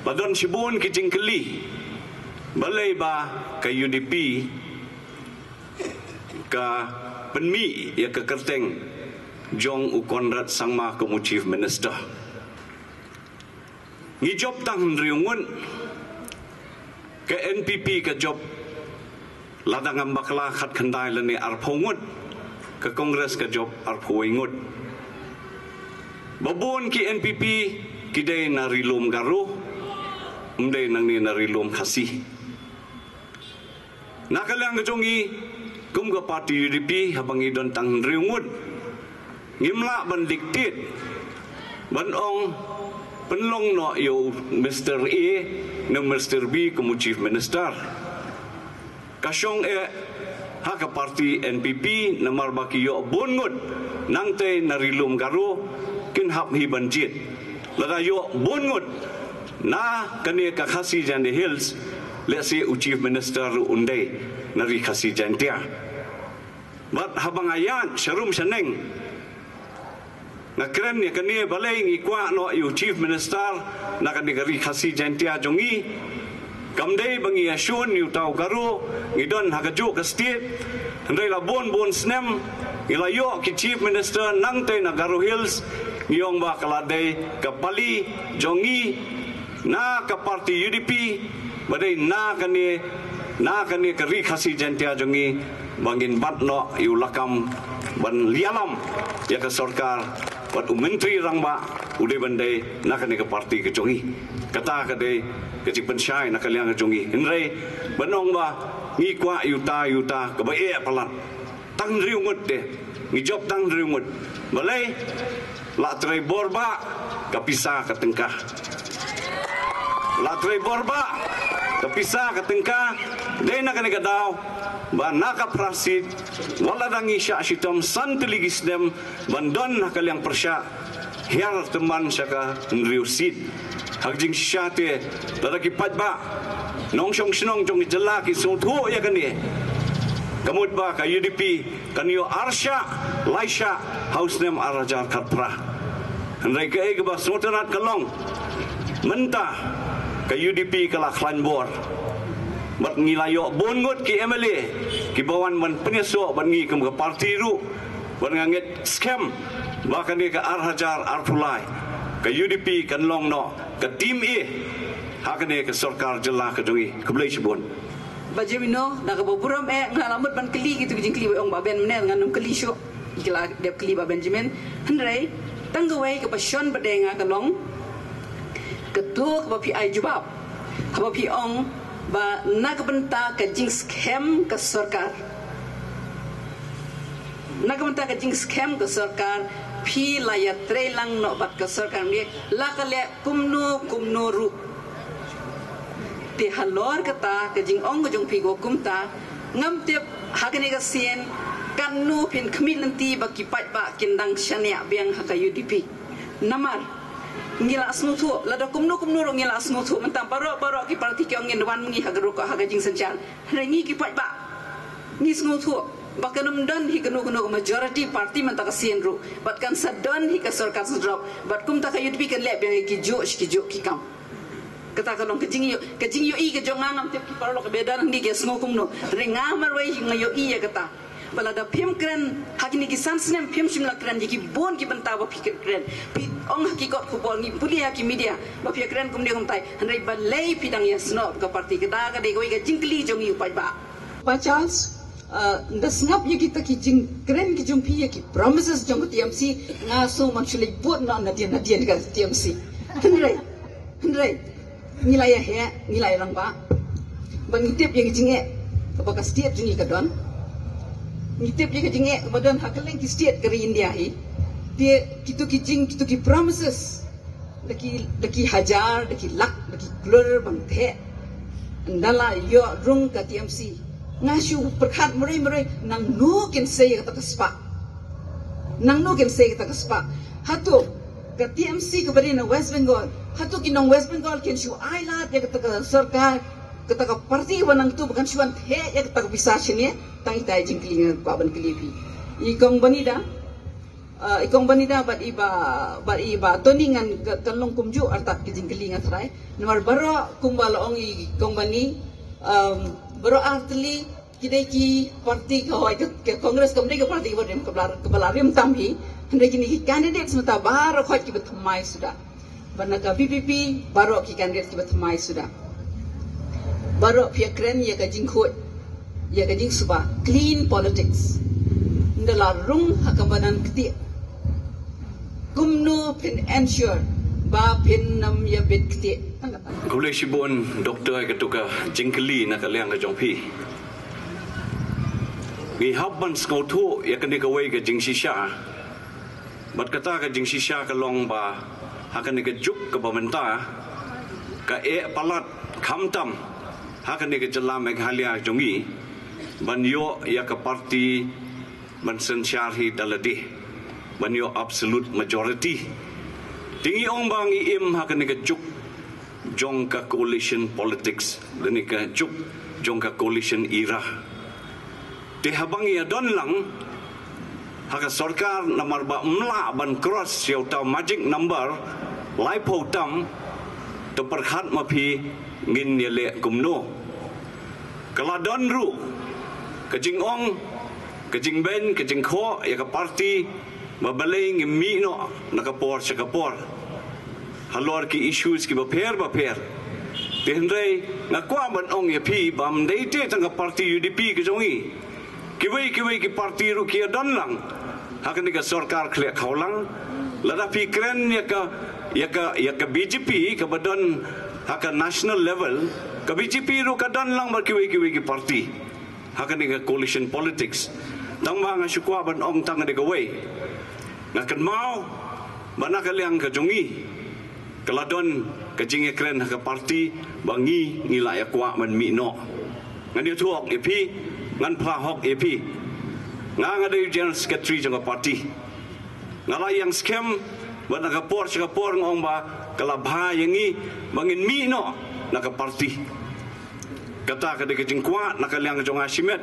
Ba don shibun ki jingkylli. Balei ba ka U D P ka pynmih ïa ka kyrteng jong u Conrad Sangma kum u Chief Minister? Ngi jop tang hynriew ngut, ka N P P ka jop lada ngam bakla khatkhyndai lane arphew ngut, ka Congress ka jop arphew wei ngut. Ba bun ki N P P ki dei na Ri Lum Garo, ym dei nangne na Ri Lum Khasi. Na ka liang ka jong ngi kum ka party U D P, haba ngi don tang hynriew ngut, ngim lah ban dictate ban ong pynlong noh ïa u Mister A ne Mister B kum u Chief Minister. Ka shong eh ha ka party N P P, namar ba ki ïoh bun ngut nangtei na Ri Lum Garo, kin hap hi ban jied. Lada ïoh bun ngut na kane ka Khasi Jaintia Hills, lehse u Chief Minister ruh un dei na Ri Khasi Jaintia. Bad haba nga ïaid sharum shaneng, nga kren ïa kane, balei ngi kwah noh ïa u Chief Minister na kane ka Ri Khasi Jaintia jong ngi. Kam dei ba ngi ïashun ïa uta u Garo, ngi don ha kajuh ka state. Hynrei la bun bun snem ngi la ïoh ki Chief Minister nangtei na Garo Hills, ngi ong ba ka la dei ka pali jong ngi na ka party U D P, ba dei na kane, na kane ka Ri Khasi Jaintia jong ngi, ba ngin bat noh ïa u lakam ban ïalam ïa ka sorkar, bad u Myntri Rangbah u dei ban dei na kane ka party ka jong ngi. Kata ka dei ka jingpynshai na ka liang ka jong ngi. Hynrei ban ong ba ngi kwah ïa uta ïa uta, kaba eh palat. Tang hynriew ngut te, ngi jop tang hynriew ngut. Balei? La trei bor ba ka pisa ka tyngka. La trei bor ba ka pisa ka tyngka. Dei na kane ka daw ba na ka phra seat, wat la dang ngi shah shitom san tylli ki snem ban don ha ka liang pyrshah, hiar tymmen sha ka hynriew seat. Ha ka jingshisha te, lada ki paidbah nongshong shnong jong ka jylla ki sngewthuh ïa kane, ka mut ba ka U D P kan ïoh arshah laishah ha u snem ar hajar khatphra. Hynrei kaei kaba sngewtynnat ka long, mynta ka U D P ka la khlaiñ bor. Bad ngi la ïoh bun ngut ki M L A kiba wan ban pynïasoh bad ngi kum ka party ruh. Bad nga ngeit skhem ba kane ka ar hajar arphew lai, ka U D P kan long noh ka team A ha kane ka sorkar jylla ka jong ngi. Khublei shibun. Bah Jemino, da kaba burom eh, nga la mut ban kylli kito ki jingkylli ba ong Bah Ben mynne, ngan ym kylli shuh. Ki la dep kylli Bah Benjamin. Hynrei tang kawei kaba shon pat de nga ka long, kato kaba phi ai jubab, haba phi ong ba na ka bynta ka jingskhem ka sorkar, na ka bynta ka jingskhem ka sorkar, phi la ïatrei lang noh bad ka sorkar, ngi la ka leh kumno kumno ruh. Te halor kata ka jingong ka jong phi ko kumta, ngam tip ha kane ka sien katno phin khmih lynti ba ki paidbah kin dang shaniah biang ha ka U D P. Namar ngi la sngewthuh, lada kumno kumno ruh ngi la sngewthuh, mynta baroh baroh ki party ki ong ngin wan ma ngi ha ka rukom ha ka jingsynshar. Hynrei ngi ki paidbah ngi sngewthuh ba kan ym don hi kano kano ka majority party mynta ka sien ruh, bad kan sa don hi ka sorkar sdang, bad kumta ka U D P kan leh biang ïa kijuh shi kijuh ki kam. Kata ka long ka jingïoh, ka jingïohi ka jong nga, ngam tip ki paralok ba don hangne ki sngew kumno. Hynrei nga marwei nga ïohi ïa kata. Ba lada phim kren ha kine ki san snem, phim shym la kren ïa ki bun ki bynta ba phi kren. Phi ong ha ki kot khubor, ngi pule ha ki media ba phi kren kumne kumtai. Hynrei balei phi dang ïasnoh ka party? Kata ka dei kawei ka jingkylli jong ngi u paidbah. Bah Charles, uh, da sngap ïa kita ki jingkren ki jong phi, ïa ki promises jong ka T M C, nga sngew man shu leit vote noh nadien nadien ka T M C. Hynrei Hynrei ngi la ïa heh, ngi la ïa rangbah. Ba ngi tip ïa ka jingeh kaba ka state jong ngi ka don. Ngi tip ïa ka jingeh kaba don ha kylleng ki state ka ri India hi. Te kito ki jing, kito ki promises da ki, da ki hajar, da ki lak, da ki klur ban theh. Ynda la ïoh rung ka T M C, nga shu pyrkhat marwei marwei, nangno kin sei ïa kata ka spah? Nangno kin sei ïa kata ka spah? Hato ka T M C kaba ri na West Bengal, hato ki nong West Bengal kin shu ai lad ïa kata ka sorkar, kata ka party ba nangto ba kan shu wan theh ïa kata ka pisa shane? Tang ita i jingkylli nga kwah ban kylli phi. I Kong Bonnie da, uh, i Kong Bonnie da bad i Bah, bad i Bah Tony, ngan ka, kan long kumjuh artat ki jingkylli nga trai. Namar baroh kumba la ong i Kong Bonnie, um, baroh artylli ki dei ki party ka hoi ka, ka Congress kam dei ka party kaba rim, kaba la, kaba la rim tam hi. Hynrei kine ki candidates mynta baroh hoi kiba thymmai suda. Bad na ka V P P baroh ki candidates kiba thymmai suda. Baroh phi ïa kren ïa ka jingkhuid, ïa ka jingsuba, clean politics. Ynda la rung ha ka madan ktieh, kumno phin ensure ba phin nym ïa bit ktieh? Khublei shibun Doctor ïa katu ka jingkylli na ka liang ka jong phi. Ngi hap ban sngewthuh ïa kane kawei ka jingshisha. Bad kata ka jingshisha ka long ba ha kane ka juk kaba mynta ka eh palat khamtam ha kane ka jylla Meghalaya jong ngi ban ïoh ïa ka party ban synshar hi da lade, ban ïoh absolute majority. Te ngi ong ba ngi im ha kane ka juk jong ka coalition politics, kane ka juk jong ka coalition era. Te haba ngi ïa don lang ha ka sorkar, namar ba ym lah ban cross ïa uta magic number laiphew tam, to pyrkhat ma phi ngin ïa leh kumno. Ka la don ruh ka jingong, ka jingbeiñ, ka jingkhoh ïa ka party ba balei ngim mih noh na ka por sha ka por halor ki issues kiba pher ba pher. Te hynrei nga kwah ban ong ïa phi ba ym dei te tang ka party U D P ka jong ngi. Kiwei kiwei ki party ruh ki ïa don lang ha kane ka sorkar khleh khawlang. Lada phi kren ïa ka, ïa ka, ïa ka B J P kaba don ha ka national level, ka B J P ruh ka don lang bad kiwei kiwei ki party ha kane ka coalition politics. Tang ba nga shu kwah ban ong tang kane kawei. Nga kynmaw ba na ka liang ka jong ngi ka la don ka jingïakren ha ka party ba ngi, ngi la ïa kwah ban mih noh. Ngan ïathuh ïa phi, ngan phla hok ïa phi. Nga, nga dei u general secretary jong ka party. Nga la ïeng skhem bad na ka por sha ka por nga ong ba ka la bha ïa ngi ba ngin mih noh na ka party. Kata ka dei ka jingkwah na ka liang jong nga shimet.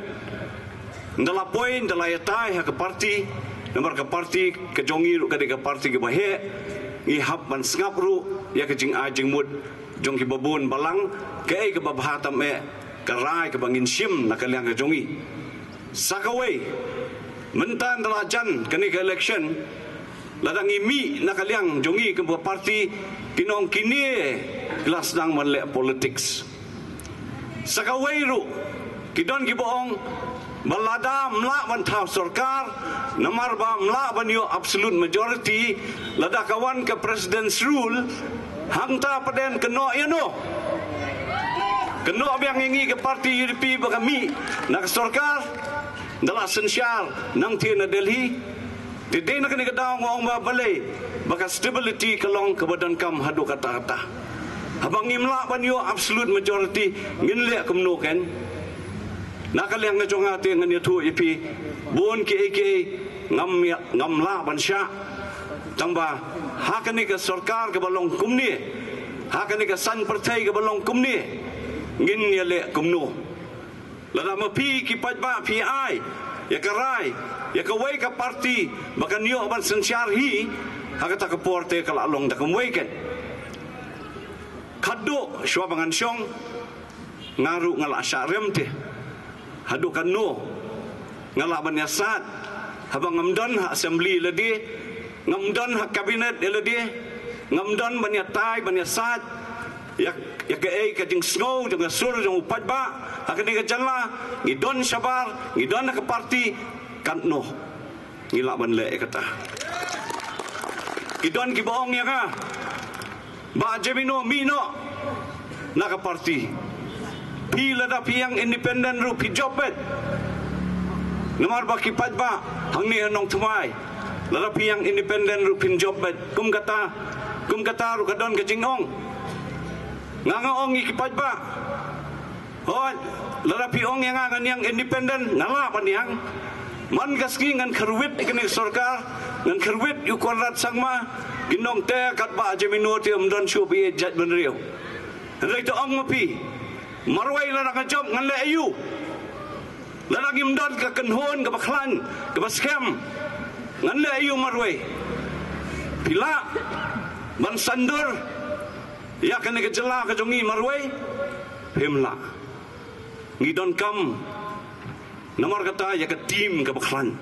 Ynda la poi, ynda la ïatai ha ka party, namar ka party ka jong ngi ruh ka dei ka party kaba heh, ngi hap ban sngap ruh ïa ka jingai jingmut jong kiba bun balang, kaei kaba bha tam eh ka rai kaba ngin shim na ka liang ka jong ngi. Sa kawei, mynta ynda la jan kane ka election, lada ngi mih na ka liang jong ngi kaba party, kin ong kine ki la sdang ban leh politics. Sa kawei ruh, ki don kiba ong ba lada ym lah ban thaw sorkar namar ba ym lah ban ïoh absolute majority, lada ka wan ka President's Rule, hangta pat kynnoh ïa no? Kynnoh biang ïa ngi ka party U D P ba ka mih na ka sorkar, ynda la synshar nangta na Delhi. Te dei na kane ka daw nga ong ba balei ba ka stability ka long kaba donkam haduh katta katta. Haba ngim lah ban ïoh absolute majority, ngin leh kumno ken? Na ka liang ka jong nga te ngan ïathuh ïa phi, bun kiei kiei ngam ïa, ngam lah ban shah. Tang ba ha kane ka sorkar kaba long kumne, ha kane ka saiñ pyrthei kaba long kumne, ngin ïa leh kumno? Lada ma phi ki paidbah phi ai ïa ka rai ïa kawei ka party ba kan ïoh ban synshar hi, ha kata ka por te ka la long da kumwei ken. Khadduh shuwa ba ngan shong, nga ruh nga la shah rem te. Haduh katno nga lah ban ïasaid haba ngam don ha assembly ïa lade, ngam don ha cabinet ïa lade, ngam don ban ïatai ban ïasaid ïa, ïa kaei ka jingsngew jong ka sur jong u paidbah ha kane ka jylla? Ngi don shabar, ngi don ha ka party, katno ngi lah ban leh ïa kata? Ki don kiba ong ïa nga, Bah Jemino mih noh na ka party. Phi lada phi ïeng independent ruh phi jop beit. Namar ba ki paidbah hangne ha Nongthymmai, lada phi ïeng independent ruh phin jop beit. Kum kata, kum kata ruh ka don ka jingong. Nga nga ong ïa ki paidbah. Hooid, lada phi ong ïa nga ngan ïeng independent, nga lah ban ïeng. Man ka sngi ngan kyrwit ïa kane ka sorkar, ngan kyrwit ïa u Conrad Sangma, kin ong te katba Jemino te um don shuh ba ïeit jaitbynriew. Hynrei to ong ma phi, marwei lada nga jop ngan leh aïu? Lada ngim don ka kynhun kaba khlaiñ, kaba skhem, ngan leh aïu marwei? Phi lah ban saiñdur ïa kane ka jylla ka jong ngi marwei? Phim lah. Ngi donkam namar kata ïa ka team kaba khlaiñ,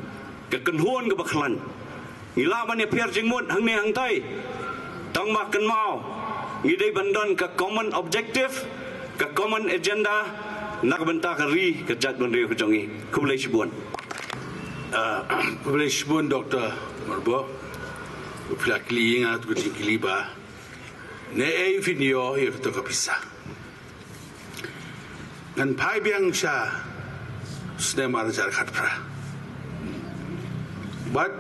ka kynhun kaba khlaiñ. Ngi lah ban ïapher jingmut hangne hangtai. Tang ba kynmaw, ngi dei ban don ka common objective, ka common agenda na ka bynta ka ri ka jaitbynriew ka jong ngi. Khublei shibun. Ah, khublei shibun Doctor Myrboh. Phi la kylli ïa nga tu ka jingkylli ba ne ei phin ïoh ïa kata ka pisa. Ngan phai biang sha snem ar hajar khatphra. Bad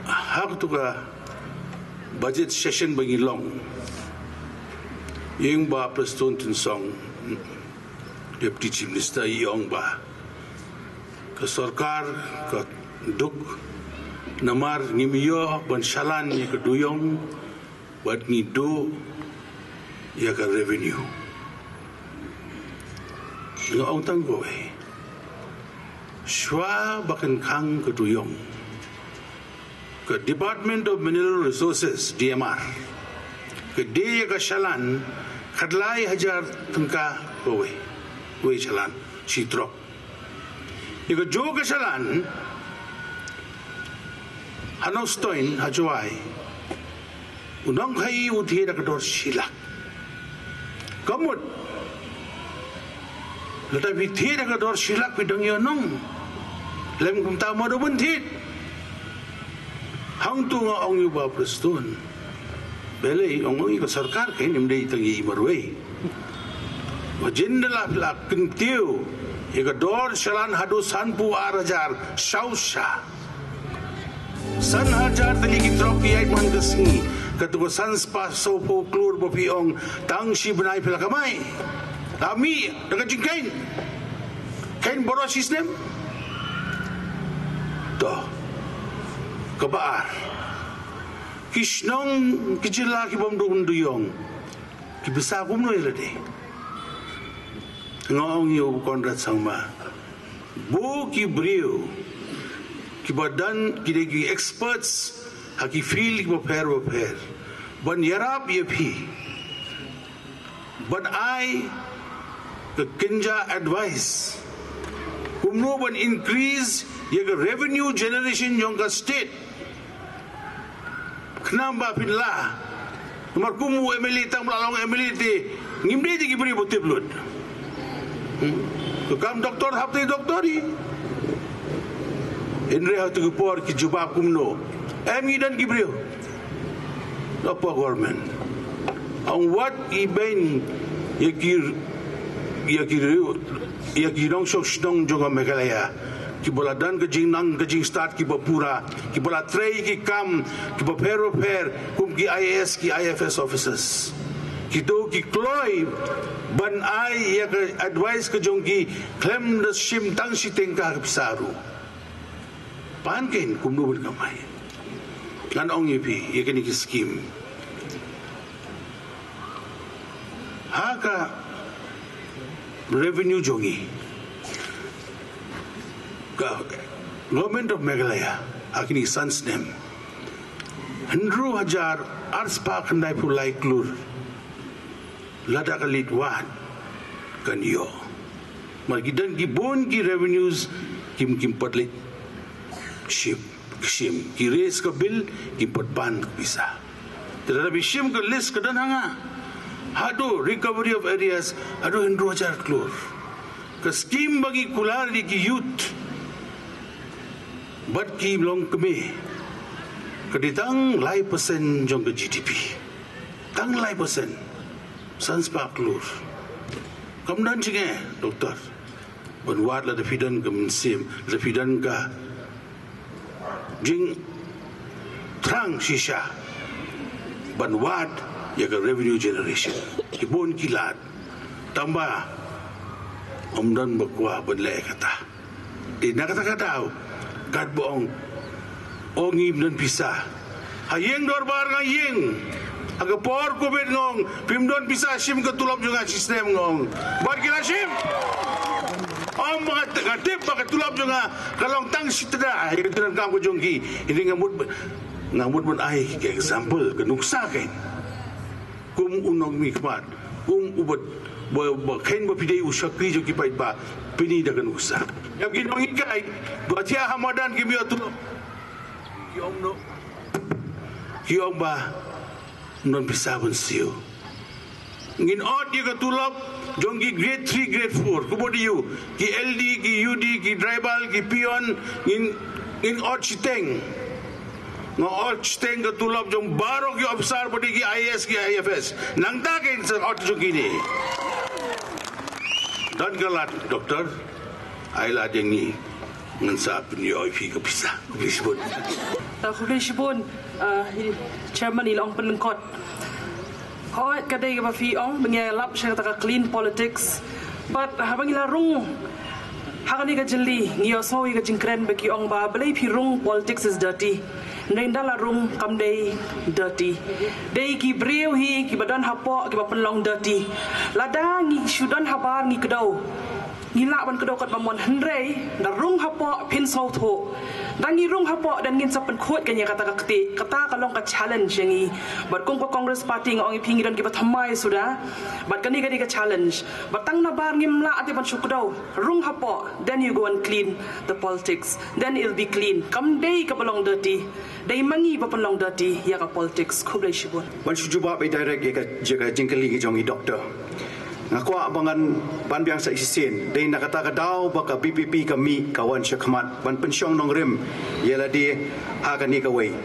ha katu ka budget session ba ngi long, ïing ba Prestone Tynsong, Deputy Chief Minister, i ong ba ka sorkar ka duk namar ngim ïoh ban shalan ïa ka duyong bad ngi duh ïa ka revenue. Nga ong tang kawei. Shuwa ba kan khang ka duyong, ka Department of Mineral Resources, D M R, ka die ïa ka shalan khatlai hajar tyngka kawei, kawei shalan, shi trok. Ïa ka jong ka shalan ha Nongstoiñ ha Jowai, u nongkhaïi u thied da ka dor shi lak. Ka mut lada phi thied da ka dor shi lak phi dang ïoh nong. Lem kumta mo da bun thied. Hangtu nga ong ïa u Bah Prestone. Balei ong ong ïa ka sorkar ka ym dei tang ïa i marwei. Ba jin da la phi la kyntiew ïa ka dor shalan haduh sanphew ar hajar shaw sha. San hajar tylli ki trok ki ïaid man ka sngi. Katu ka san spah sawphew klur ba phi ong tang shi bnai phi la kamai. La mih da ka jingkheiñ. Kheiñ baroh shi snem. To. Kaba ar. Ki shnong ki jylla ki bym duh duyong. Ki pisa kumno ïa lade. Nga ong ïa u Conrad Sangma. Buh ki briew kiba don, ki dei ki experts ha ki field kiba pher ba pher ban ïarap ïa phi, ban ai ka kynja advice kumno ban increase ïa ka revenue generation jong ka state. Khnang ba phin lah. Namar kum u M L A tang ba la long M L A te ngim dei te ki briew ba tip lut. Hmm? Ka kam doktor hap te doktor hi. Hynrei ha tu ki por ki jubab kumno. Em ngi don ki briew. Lada government ong wat i bein ïa ki, ïa ki riew, ïa ki nongshong shnong jong ka Meghalaya. Kiba la don ka jingnang ka jingstad kiba pura, kiba la trei ki kam kiba pher ba pher kum ki I A S, ki I F S officers. Kito ki kloi ban ai ïa ka advice ka jong ki khlem da shim tang shi tyngka ka pisa ruh. Pan kein kumno ban kamai. Ngan ong ïa phi ïa kine ki scheme. Ha ka revenue jong ngi, ka Government of Meghalaya ha kine ki san snem, hynriew hajar arspah khyndaiphew lai klur. Lada ka leit wad kan ïoh. Namar ki don ki bun ki revenues kim, kim pat leit shim, shim, ki raise ka bill, kim pat pan ka pisa. Te lada phi shim ka list ka don ha nga. Haduh recovery of arrears haduh hynriew hajar klur. Ka scheme ba ngi kular ïa ki youth bad ki longkmie ka dei tang lai percent jong ka G D P. Tang lai percent. San spah klur. Kam don jingeh, doktor. Ban wad lada phi don ka mynsiem, lada phi don ka jingthrang shisha ban wad ïa ka revenue generation. Ki bun ki lad. Tangba ym don ba kwah ban leh kata. Te na kata ka daw, kat ba ong, ong ngim don pisa. Ha ïing dorbar nga ïeng. Ha ka por covid nga ong, phim don pisa shim ka tulop jong nga shi snem nga ong. Bad ki la shim. Ym ba nga, nga tip ba ka tulop jong nga ka long tang shi tda ïa ka donkam ka jong ki. Hynrei nga mut ba, nga mut ban ai ka example, ka nuksa kein. Kum u nongmihkhmat, kum u ba, ba, ba khein ba phi dei u shakri jong ki paidbah, pyni da ka nuksa. Ïa ki nonghikai ba thiah ha madan kim ïoh tulop. Ki ong noh. Ki ong ba ym don pisa ban siew. Ngin ot ïa ka tulop jong ki grade three, grade four. Kumba dei ïa u, ki L D, ki U D, ki driver, ki peon, ngin, ngin ot shiteng. Nga ot shiteng ka tulop jong baroh ki officer, ba dei ki I A S, ki I F S. Nangta kein sa ot jong kine. Don ka lad, doktor. Ai lad ïa ngi. Ngan sa pynïoh ïa phi ka pisa. Khublei shibun. Ah, khublei shibun. Ah, i Chairman i la ong pynlyngkot. Hooid, ka dei kaba phi ong, ba ngi ïalap sha kata ka clean politics. But haba ngi la rung ha kane ka jylli, ngi ïohsngew ïa ka jingkren ba ki ong ba balei phi rung politics is dirty. Hynrei ynda la rung kam dei dirty. Dei ki briew hi kiba don hapoh kiba pynlong dirty. Lada ngi shu don habar ngi kdew, ngi lah ban kdew katba mon, hynrei da rung hapoh phin sngewthuh. Da ngi rung hapoh, da ngin sa pynkhuid kane kata ka kti, kata ka long ka challenge ïa ngi. Bad kum ka Congress Party nga ong ïa phi ngi don kiba thymmai suda. Bad kane ka dei ka challenge. Bad tang nabar ngim lah te ban shu kdew. Rung hapoh, then you go and clean the politics. Then it'll be clean. Kam dei kaba long dirty. Dei ma ngi ba pynlong dirty ïa ka politics. Khublei shibun. Ban shu jubab direct ïa ka, ïa ka jingkylli ka jong i doktor. Nga kwah ba ngan ban biang sa shisien. Dei na kata ka daw ba ka B P P ka mih ka wan sha khmat ban pynshong nongrim ïa lade ha kane kawei.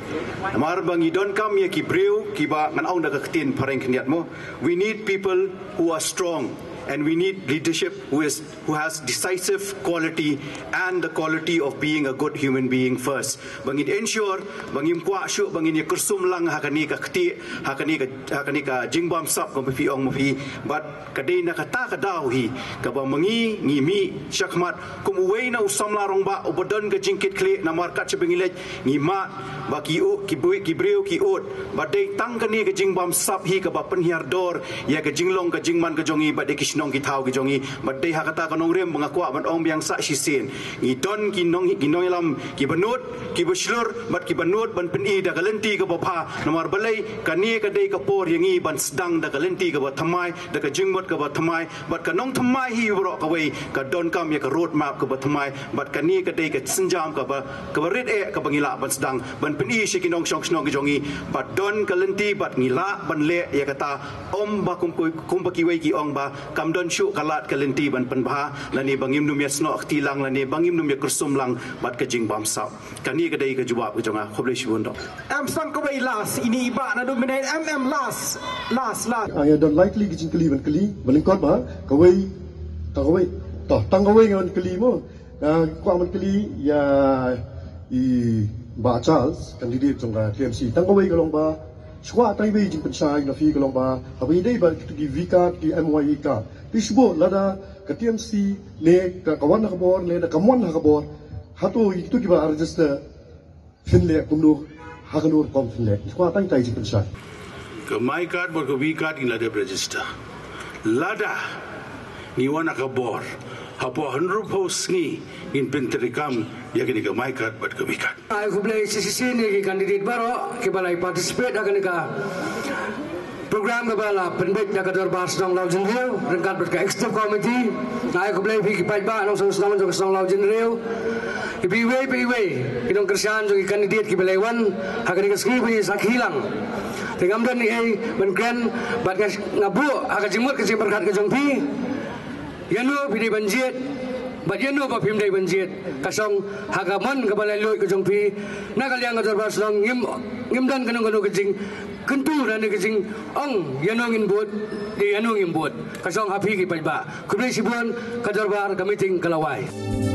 Namar ba ngi donkam ïa ki briew kiba ngan ong da ka ktien phareng khyndiat mo. We need people who are strong and we need leadership who is, who has decisive quality and the quality of being a good human being first. Ba ngin ensure ba ngim kwah shuh ba ngin ïa kyrsum lang ha kane ka kti, ha kane ka, ha kane ka jingbamsap kumba phi ong ma phi. Bad ka dei na kata ka daw hi kaba ma ngi ngi mih sha khmat kum uwei na u samla rangbah uba don ka jingkitkhlieh, namar kat shaba ngi leit ngi mad ba ki u, ki bri-, ki briew ki ud. Bad dei tang kane ka jingbamsap hi kaba pynhiar dor ïa ka jinglong ka jingman ka jong ngi bad ïa ki shnong ki thaw ki jong ngi. Bad dei ha kata ka nongrim ba nga kwah ban ong biang sa shisien. Ngi don ki nong, ki nongïalam kiba nud, kiba shlur, bad kiba nud ban pyni da ka lynti kaba bha. Namar balei, kane ka dei ka por ïa ngi ban sdang da ka lynti kaba thymmai, da ka jingmut kaba thymmai, bad ka nongthymmai hi baroh kawei ka donkam ïa ka road map kaba thymmai, bad kane ka dei ka sienjam kaba, kaba rit eh kaba ngi lah ban sdang ban pyni sha ki nongshong shnong ki jong ngi ba don ka lynti bad ngi lah ban leh ïa kata. Ym ba kum, kum, kumba kiwei ki ong ba kam don shuh ka lad ka lynti ban pynbha, lane ba ngim nym ïa snoh kti lang, lane ba ngim nym ïa kyrsum lang bad ka jingbamsap. Kane ka dei ka jubab ka jong nga. Khublei shibun dok. Em, sa kawei last, ine i bah naduh mynne, em, em, last, last, last. Ah, ïa don lai tylli ki jingkylli ban kylli, ba lyngkot ba kawei, tang kawei. To, tang kawei ngan kylli mo. Ah, kwah ban kylli ïa i Bah Charles, candidate jong ka T M C. Tang kawei ka long ba, shuwa tang iwei i jingpynshai na phi ka long ba, haba ngi dei bad kito ki V card, ki M Y A card. Te shuwa lada ka T M C ne ka, ka wan ha ka bor, ne da ka mon ha ka bor. Hato ïa kito kiba register phin leh kumno, ha kano rukom phin leh? Kwah tang ita i jingpynshai. Ka My Card bad ka V Card ngin la dep register. Lada ngi wan ha ka bor, hapoh hynriewphew sngi ngin pyntreikam ïa kane ka My Card bad ka V Card. Ai khublei shisien ïa ki candidate baroh kiba la participate ha kane ka program kaba la pynbeit da ka Dorbar Shnong Lawjynriew ryngkat bad ka Executive Committee. Nga ai khublei ïa phi ki paidbah nongshong shnong jong ka Shnong Lawjynriew. Ïa phi iwei pa iwei ki nongkyrshan jong ki candidate kiba la wan ha kane ka sngi ba ngi sakhi lang. Te ngam don ei ei ban kren bad nga, nga buh ha ka jingmut ka jingpyrkhat ka jong phi. Ïano phi dei ban jied bad ïano ba phim dei ban jied. Ka shong ha ka mon kaba laitluid ka jong phi. Na ka liang ka Dorbar Shnong ngim, ngim don kano kano ka jing Kyntu na ne ka jingong ïa nongin bud, ïa nongin bud. Ka shong ha phi ki paidbah. Khublei shibun, ka dorbar, ka meeting ka la wai.